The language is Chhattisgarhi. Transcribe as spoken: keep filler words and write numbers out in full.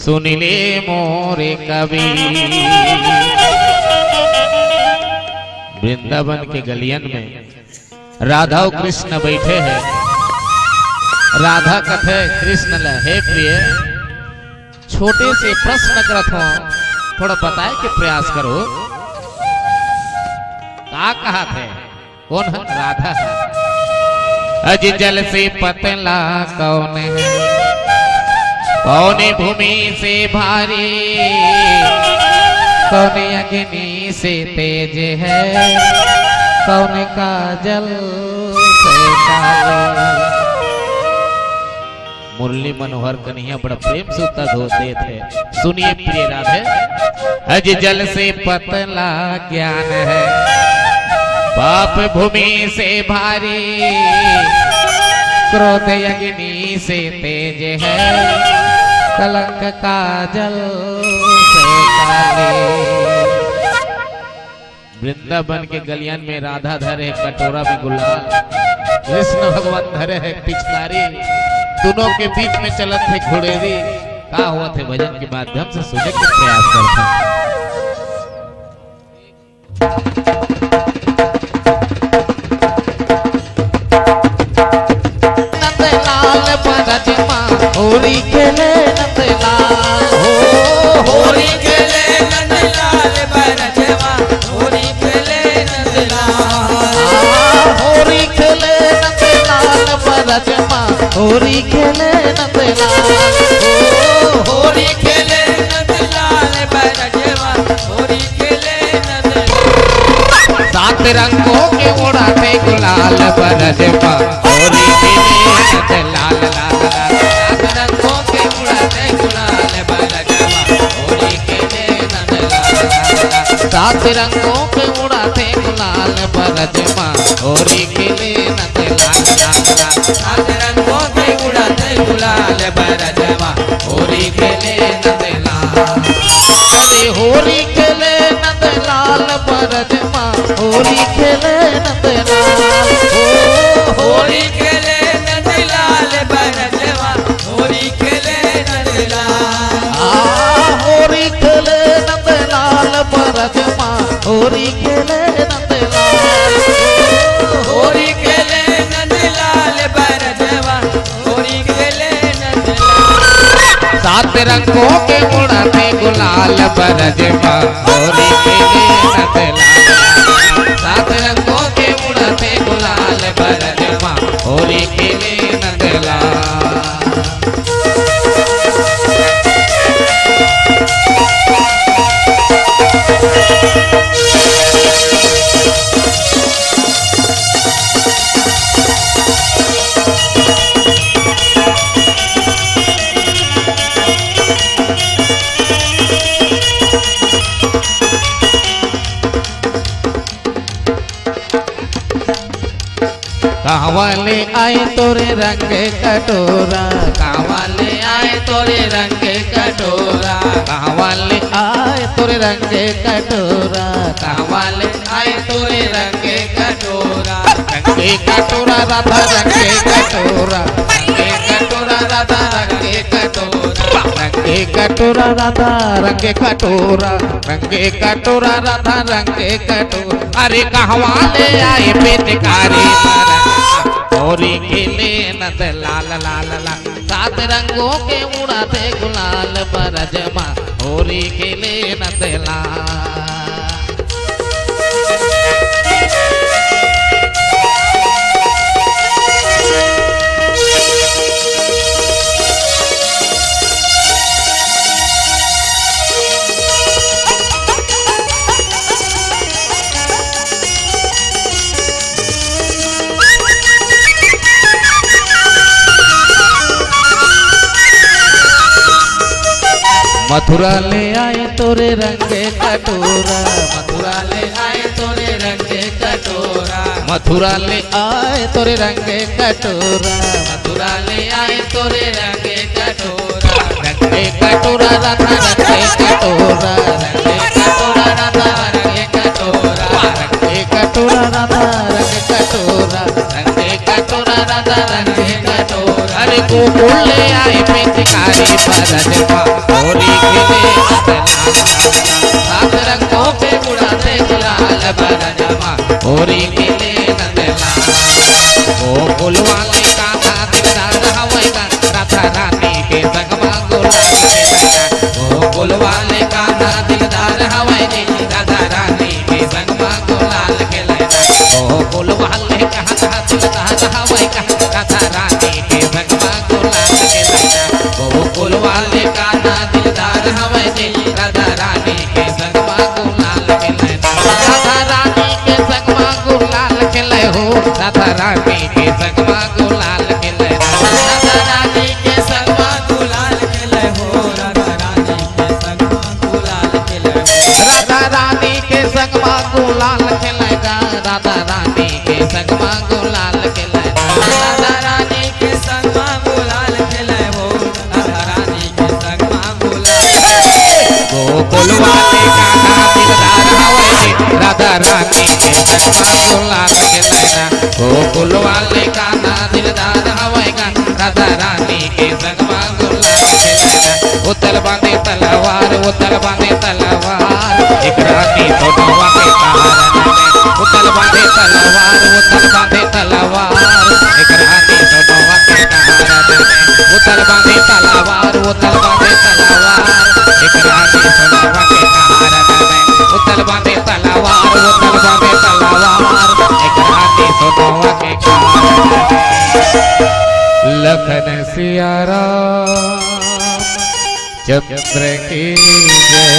सुन ले मोरे कवि। वृंदावन के गलियन में राधा अउ कृष्ण बइठे हे। राधा कथे कृष्ण ल, "हे प्रिय, छोटे से प्रश्न करत हों, थोड़ा बताए के प्रयास करो।" का कहत हे? कोन ह? राधा ह। अज जल से पतला कौन है? कौन भूमि से भारी? कौन अग्नि से तेज है? कौन काजल से काली? मुरली मनोहर कन्हैया बड़ा प्रेम से उत्तर दो देत हे। सुनिए प्रिय राधे, अज जल से पतला ज्ञान है, पाप भूमि से भारी, क्रोध अग्नि से तेज है, कलंक काजल से काली। वृंदावन के गलियन में राधा धरे हे कटोरा में गुलाल, कृष्ण भगवान धरे हे पिचकारी, दोनों के बीच में चलत हे घुड़ेरी। का होवत हे, भजन के माध्यम से सुने के प्रयास करत हे। नंदलाल बरज मा होरी खेले नंदलाल। हो, होरी खेले नंदलाल बरज मा, होरी खेले नंदलाल। आ, होरी खेले नंदलाल बरज मा, होरी खेले नंदलाल। हो, होरी खेले नंदलाल बरज मा, होरी खेले नंदलाल। सात रंगों के उड़ाते गुलाल बरज मा, होरी खेले नंदलाल, लाल, लाल। सात रंगों के उड़ाते गुलाल बरज मा, होरी खेले नंदलाल। सात रंगों के उड़ाते गुलाल बरज मा, होरी खेले नंदलाल, लाल, लाल। सात रंगों के उड़ाते गुलाल बरज मा, होरी खेले नंदलाल। अरे होरी खेले नंदलाल बरज मा, होरी खेले नंदलाल। ओ, होरी खेले नंदलाल बरज मा, होरी खेले नंदलाल। आ, होरी खेले नंदलाल बरज मा, होरी खेले नंदलाल। ओ, होरी खेले नंदलाल बरज मा, होरी खेले नंदलाल। सात रंगों के उड़ाते गुलाल बरज मा, होरी खेले नंदलाल। सात रंगों के उड़ाते गुलाल बरज मा, होरी खेले नंदलाल। कहवाँ ले आए तोरे रंग कटोरा, कहवाँ ले आए तोरे रंग कटोरा, कहवाँ ले आए तोरे रंग कटोरा, कहवाँ ले आए तोरे रंग कटोरा। रंग कटोरा राधा रंग कटोरा, रंग कटोरा राधा रंग कटोरा, रंग कटोरा राधा रंग कटोरा, रंग कटोरा राधा रंग कटोरा। अरे कहवाँ ले आए पिचकारी बरज मा, होरी खेले नंदलाल, लाल, लाल। सात रंगों के उड़ाते गुलाल बरज मा, होरी खेले नंदलाल। मथुरा ले आए तोरे रंग कटोरा, मथुरा ले आए तोरे रंग कटोरा, मथुरा ले आए तोरे रंग कटोरा, मथुरा ले आए तोरे रंग कटोरा। रंग कटोरा राधा रंग कटोरा, रंग कटोरा राधा रंग कटोरा, रंग कटोरा राधा रंग कटोरा, रंग कटोरा राधा रंग कटोरा। अरे गोकुल ले आए पिचकारी बरज मा, होरी होरी के ले नंदलाल। गोकुल वाले कान्हा दिलदार हवय गा, राधा रानी के संग मा गुलाल खेलय ना। गोकुल वाले कान्हा दिलदार हवय रे, राधा रानी के संग मा गुलाल खेलय ना। गोकुल वाले कान्हा दिलदार हवय गा, राधा रानी के संग मा गुलाल खेलय ना। गोकुल वाले कान्हा दिलदार हवय रे, राधा रानी के संग मा गुलाल खेलय ना। राधा रानी के संग मा गुलाल खेलय हो, राधा रानी के संग मा गुलाल खेलय ना। राधा रानी के संग मा गुलाल खेलय हो, राधा रानी के संग मा गुलाल खेलय हो। राधा रानी के संग मा गुलाल खेलय ना, राधा रानी के संग मा गुलाल खेलय ना। राधा रानी के संग मा गुलाल खेलय हो, राधा रानी के संग मा गुलाल। गोकुल वाले कान्हा दिलदार हवय रे, राधा रानी के संग मा गुलाल खेलय ना। गोकुल वाले कान्हा दिलदार हवय गा, राधा रानी के संग मा गुलाल खेलय ना। उतल बांधे तलवार, उतल बांधे तलवार, एक रानी सोनवा के कारण में। उतल बांधे तलवार, उतल बांधे तलवार, एक रानी सोनवा के कारण में। उतल बांधे तलवार, उतल बांधे तलवार, एक रानी सोनवा के कारण में। उतल बांधे तलवार, उतल बांधे तलवार, एक रानी सोनवा के कारण में। लखन सिया राम चंद्र की जय।